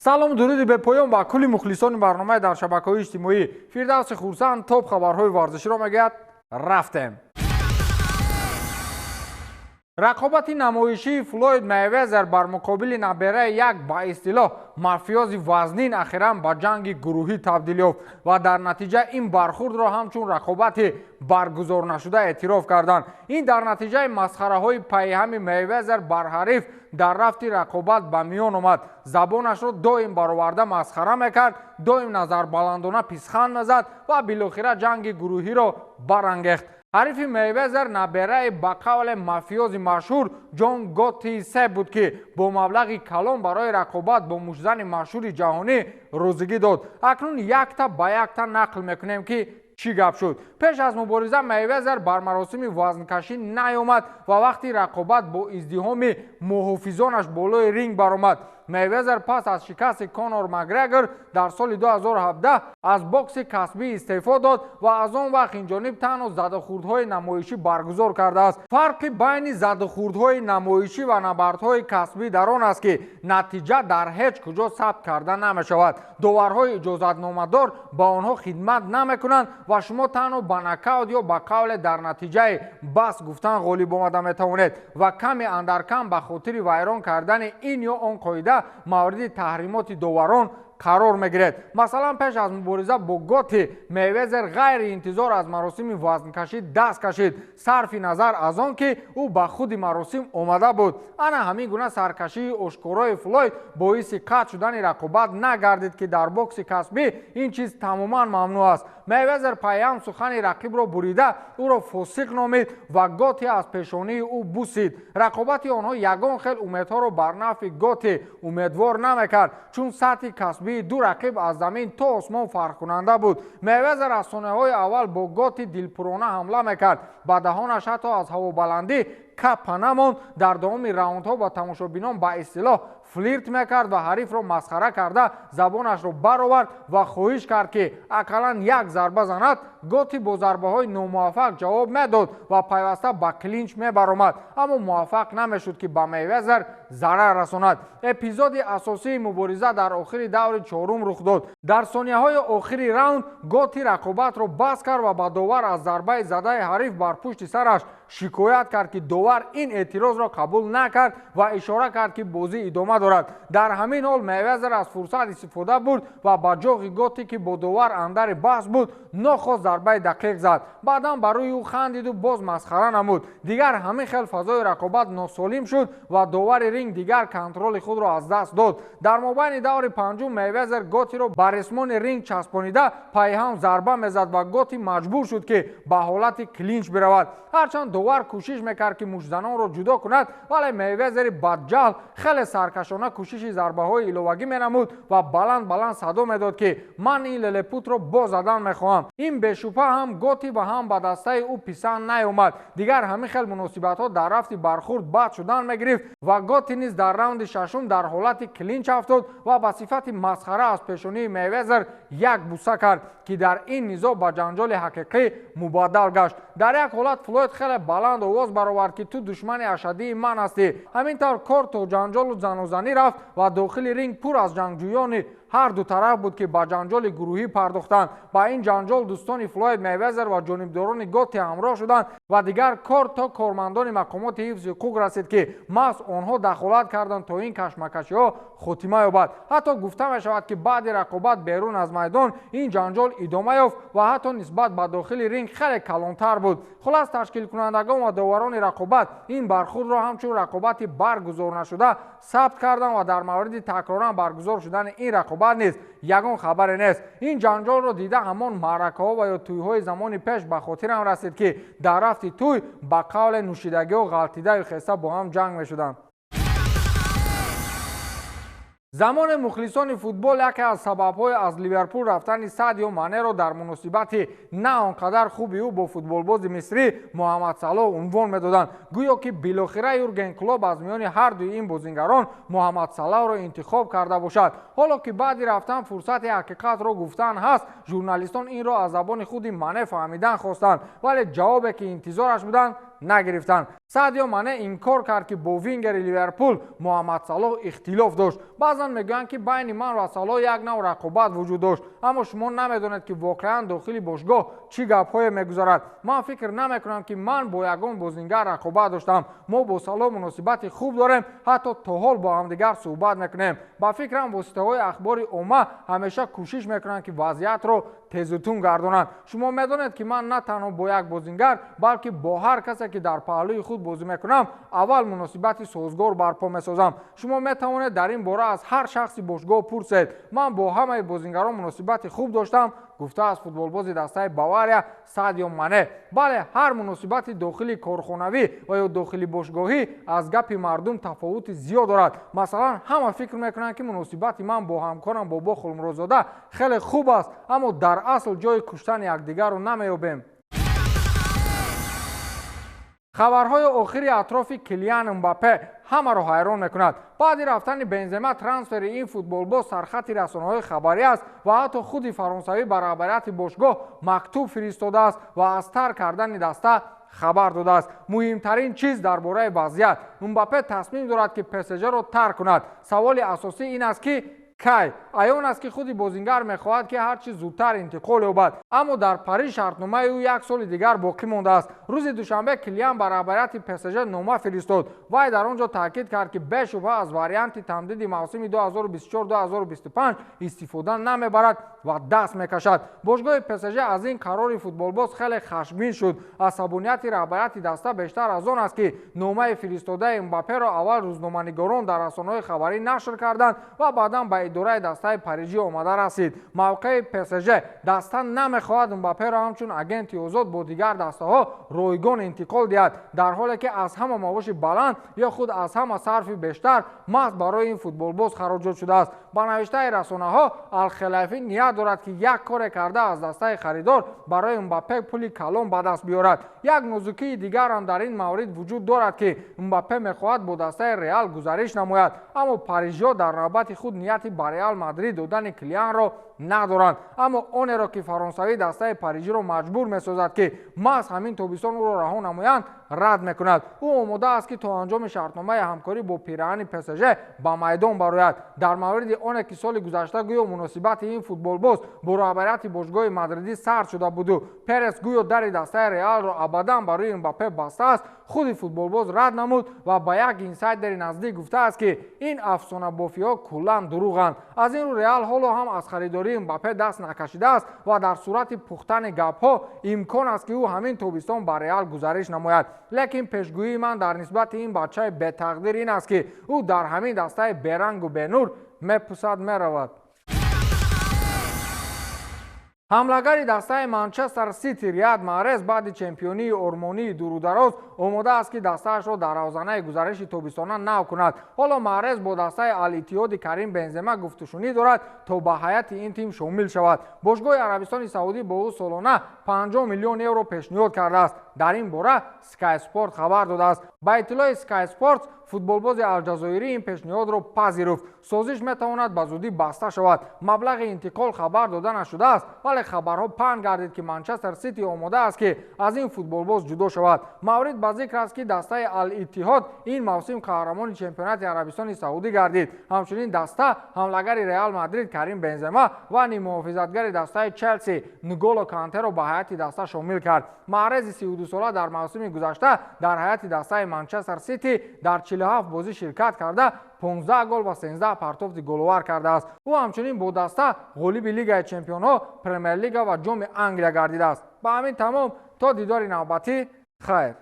Салом, дуруди бепоён ба кулли мухлисони барномаи дар шабакаҳои иҷтимоӣ. Фирдавси Хурсанд топ хабарҳои варзиширо мегӯяд. Рафтем. Рақобати намоишии Флойд Мейвезер бар муқобили набераи як ба истилоҳ мафиёзи вазнин ахиран ба ҷанги гурӯҳӣ табдил ёфт ва дар натиҷа ин бархурдро ҳамчун рақобати баргузорнашуда эътироф карданд. Ин дар натиҷаи масхараҳои пайҳами Мейвезер бар ҳариф дар рафти рақобат ба миён омад. Забонашро доим бароварда масхара мекард, доим назарбаландона писханд мезад ва билохира ҷанги гурӯҳиро барангехт. Ҳарифи Мейвезер набераи ба қавле мафиёзи машҳур Ҷон Готти се буд, ки бо маблағи калон барои рақобат бо муштзани машҳури ҷаҳонӣ розигӣ дод. Акнун якта ба якта нақл мекунем, ки чӣ гап шуд. Пеш аз мубориза Мейвезер бар маросими вазнкашӣ наёмад ва вақти рақобат бо издиҳоми муҳофизонаш болои ринг баромад. Мейвезер пас аз шикасти Конор Макгрегор дар соли 2017 аз бокси касбӣ истеъфо дод ва аз он вақт инҷониб танҳо задухӯрдҳои намоишӣ баргузор кардааст. Фарқи байни задухӯрдҳои намоишӣ ва набардҳои касбӣ дар он аст, ки натиҷа дар ҳеҷ куҷо сабт карда намешавад. Доварҳои иҷозатномадор ба онҳо хидмат намекунанд ва шумо танҳо ба нокаут ё ба қавле дар натиҷаи бас гуфтан ғолиб омада метавонед ва ками андаркам ба хотири вайрон кардани ин ё он қоида мавриди таҳримоти доварон қарор мегиред. Масалан, пеш аз мубориза бо Готи Мейвезер ғайриинтизор аз маросими вазнкашӣ даст кашид, сарфи назар аз он ки ӯ ба худи маросим омада буд. Ана ҳамин гуна саркашии ошкорои Флойд боиси қатъ шудани рақобат нагардид, ки дар бокси касбӣ ин чиз тамоман мамнӯъ аст. Мейвезер пайҳам сухани рақибро бурида ӯро фосиқ номид ва Готи аз пешонии ӯ бусид. Рақобати онҳо ягон хел умедҳоро бар нафъи Готи умедвор намекард, чун сатҳи касбии ду рақиб аз замин то осмон фарқкунанда буд. Мейвезер аз сонияҳои аввал бо Готи дилпурона ҳамла мекард. Ба даҳонаш ҳатто аз ҳавобаландӣ капа намонд. Дар давоми раундҳо ба тамошобинон ба истилоҳ флирт мекард ва ҳарифро масхара карда забонашро баровард ва хоҳиш кард, ки ақаллан як зарба занад. Готи бо зарбаҳои номуваффақ ҷавоб медод ва пайваста ба клинч мебаромад, аммо муваффақ намешуд, ки ба Мейвезер зарар расонад. Эпизоди асосии мубориза дар охири даври чорум рух дод. Дар сонияҳои охири раунд Готи рақобатро бас кард ва ба довар аз зарбаи задаи ҳариф бар пушти сараш шикоят кард, ки довар ин эътирозро қабул накард ва ишора кард, ки бозӣ идома дорад. Дар ҳамин ҳол Мейвезер аз фурсат истифода бурд ва ба ҷоғи Готи, ки бо довар андари баҳс буд, нохост зарбаи дақиқ зад. Баъдан ба рӯи ӯ хандиду боз масхара намуд. Дигар ҳамин хел фазои рақобат носолим шуд ва довари ринг дигар контроли худро аз даст дод. Дар мобайни даври панҷум Мейвезер Готиро ба ресмони ринг часпонида пайҳам зарба мезад ва Готи маҷбур шуд, ки ба ҳолати клинч биравад. Ҳарчанд довар кӯшиш мекард, ки муштзанонро ҷудо кунад, вале Мейвезери бадҷаҳл хеле саркашона кӯшиши зарбаҳои иловагӣ менамуд ва баланд баланд садо медод, ки ман ин лелепутро боз задан мехоҳам. Ин бешубҳа ҳам Готи ва ҳам ба дастаи ӯ писанд наёмад. Дигар ҳамин хел муносибатҳо дар рафти бархурд бад шудан мегирифт ва Готи низ дар раунди шашум дар ҳолати клинч афтод ва ба сифати масхара аз пешонии Мейвезер як буса кард, ки дар ин низоъ ба ҷанҷоли ҳақиқӣ мубаддал гашт. Дар як ҳолат Флойд хеле баланд овоз баровард, ки ту душмани ашаддии ман ҳастӣ. Ҳамин тавр кор то ҷанҷолу занозанӣ рафт ва дохили ринг пур аз ҷангҷӯёни ҳар ду тараф буд, ки ба ҷанҷоли гурӯҳӣ пардохтанд. Ба ин ҷанҷол дӯстони Флойд Мейвезер ва ҷонибдорони Готи ҳамроҳ шуданд ва дигар кор то кормандони мақомоти ҳифзи ҳуқуқ расид, ки маҳз онҳо дахолат карданд то ин кашмакашиҳо хотима ёбад. Ҳатто гуфта мешавад, ки баъди рақобат берун аз майдон ин ҷанҷол идома ёфт ва ҳатто нисбат ба дохили ринг хеле калонтар буд. Хулас, ташкилкунандагон ва доварони рақобат ин бархурдро ҳамчун рақобати баргузорнашуда сабт карданд ва дар мавриди такроран баргузор шудани ин рақобат низ ягон хабаре нест. Ин ҷанҷолро дида ҳамон маъракаҳо ва ё тӯйҳои замони пеш ба хотирам расид, ки дар рафти тӯй ба қавле нӯшидагиҳо ғалтидаю хеста бо ҳам ҷанг мешуданд. Замоне мухлисони футбол яке аз сабабҳои аз Ливерпул рафтани Садио Манеро дар муносибати на он қадар хуби ӯ бо футболбози мисрӣ Муҳаммад Салоҳ унвон медоданд. Гӯё ки билохира Юрген Клоп аз миёни ҳар дуи ин бозингарон Муҳаммад Салоҳро интихоб карда бошад. Ҳоло ки баъди рафтан фурсати ҳақиқатро гуфтан ҳаст, журналистон инро аз забони худи Мане фаҳмидан хостанд, вале ҷавобе ки интизораш буданд Нагирифтанд. Садио Мане инкор кард, ки бо вингери Ливерпул Муҳаммад Салоҳ ихтилоф дошт. Баъзан мегӯянд, ки байни ман ва Салоҳ як нав рақобат вуҷуд дошт, аммо шумо намедонед, ки воқеан дохили бошгоҳ чӣ гапҳое мегузарад. Ман фикр намекунам, ки ман бо ягон бозингар рақобат доштам. Мо бо Салоҳ муносибати хуб дорем, ҳатто то ҳол бо ҳамдигар суҳбат мекунем. Ба фикрам, воситаҳои ахбори омма ҳамеша кӯшиш мекунанд, ки вазъиятро тезутун гардонанд. Шумо медонед, ки ман на танҳо бо як бозингар, балки бо ҳар касе, ки дар паҳлӯи худ бозӣ мекунам, аввал муносибати созгор барпо месозам. Шумо метавонед дар ин бора аз ҳар шахси бошгоҳ пурсед. Ман бо ҳамаи бозингарон муносибати хуб доштам, гуфтааст футболбози дастаи Бавария Садио Мане. Бале, ҳар муносибати дохили корхонавӣ ва ё дохили бошгоҳӣ аз гапи мардум тафовути зиёд дорад. Масалан, ҳама фикр мекунанд, ки муносибати ман бо ҳамкорам Бобо Хулмурозода хеле хуб аст, аммо дар асл ҷои куштани якдигарро намеёбем. Хабарҳои охири атрофи Килиан Мбаппе ҳамаро ҳайрон мекунад. Баъди рафтани Бензема трансфери ин футболбоз сархати расонаҳои хабарӣ аст ва ҳатто худи фаронсавӣ ба раҳбарияти бошгоҳ мактуб фиристодааст ва аз тарк кардани даста хабар додааст. Муҳимтарин чиз дар бораи вазъият: Мбаппе тасмим дорад, ки ПСЖ-ро тарк кунад. Саволи асосӣ ин аст, ки кай. Аён аст, ки худи бозингар мехоҳад, ки ҳарчи зудтар интиқол ёбад, аммо дар Париж шартномаи ӯ як соли дигар боқӣ мондааст. Рӯзи душанбе Килиан ба раҳбарияти ПСЖ нома фиристод. Вай дар он ҷо таъкид кард, ки бешубҳа аз варианти тамдиди мавсими 2024-2025 истифода намебарад ва даст мекашад. Бошгоҳи ПСЖ аз ин қарори футболбоз хеле хашмгин шуд. Асабонияти раҳбарияти даста бештар аз он аст, ки номаи фиристодаи Мбапперо аввал рӯзноманигорон дар расонаҳои хабарӣ нашр карданд ва баъдан ба идораи дастаи парижӣ омада расид. Мавқеи ПСЖ: даста намехоҳад Мбапперо ҳамчун агенти озод бо дигар дастаҳо ройгон интиқол диҳад, дар ҳоле ки аз ҳама маоши баланд ё худ аз ҳама сарфи бештар маҳз барои ин футболбоз хароҷот шудааст. Ба навиштаи расонаҳо, Алхелайфӣ ният дорад, ки як коре карда аз дастаи харидор барои Мбаппе пули калон ба даст биёрад. Як нозукии дигарам дар ин маврид вуҷуд дорад, ки Мбаппе мехоҳад бо дастаи Реал гузариш намояд, аммо парижиҳо дар навбати худ нияти ба Реал Мадрид додани Килианро надоранд. Аммо онеро, ки фаронсавӣ дастаи парижиро маҷбур месозад, ки маҳз ҳамин тобистон ӯро раҳо намоянд, рад мекунад. Ӯ омода аст, ки то анҷоми шартномаи ҳамкорӣ бо пираҳани ПСЖ ба майдон барояд. Дар мавриди оне, ки соли гузашта гӯё муносибати ин футболбоз бо раҳбарияти бошгоҳи мадридӣ сард шуда буду Перес гӯё дари дастаи Реалро абадан ба рӯи Мбаппе бастааст, худи футболбоз рад намуд ва ба як инсайдери наздик гуфтааст, ки ин афсонабофиҳо куллан дурӯғанд. Аз ин рӯ Реал ҳоло ҳам аз харидории Мбаппе даст накашидааст ва дар сурати пухтани гапҳо имкон аст, ки ӯ ҳамин тобистон ба Реал гузариш намояд. Лекин пешгӯии ман дар нисбати ин бачаи бетақдир ин аст, ки ӯ дар ҳамин дастаи берангу бенур мепусад, меравад. Ҳамлагари дастаи Манчестер Сити Риад Маҳрез баъди чемпионии ормонии дурудароз омода аст, ки дастаашро дар равзанаи гузариши тобистона нав кунад. Ҳоло Маҳрез бо дастаи Алиттиҳоди Карим Бензема гуфтушунӣ дорад, то ба ҳайати ин тим шомил шавад. Бошгоҳи Арабистони Саудӣ бо ӯ солона 50 миллион евро пешниҳод кардааст. Дар ин бора Sky Sport хабар додааст. Ба иттилои Sky Sports, футболбози алҷазоирӣ ин пешниҳодро пазируфт. Созиш метавонад ба зудӣ баста шавад. Маблағи интиқол хабар дода нашудааст, вале хабарҳо паҳн гардид, ки Манчестер Сити омода аст, ки аз ин футболбоз ҷудо шавад. Маврид ба зикр аст, ки дастаи Ал-Иттиҳод ин мавсим қаҳрамони чемпионати Арабистони Саудӣ гардид. Ҳамчунин даста ҳамлагари Реал Мадрид Карим Бензема ва ниммуҳофизатгари дастаи Челси Нголо Кантеро ба ҳайати даста шомил кард. Маҳрези 32сола дар мавсими гузашта дар ҳайати дастаи Манчестер Сити дар 47 бозӣ ширкат карда, 15 гол ва 13 партофти головар кардааст. Ӯ ҳамчунин бо даста ғолиби Лигаи чемпионҳо, Премер-лига ва Ҷоми Англия гардидааст. Ба ҳамин тамом. То дидори навбатӣ, хайр.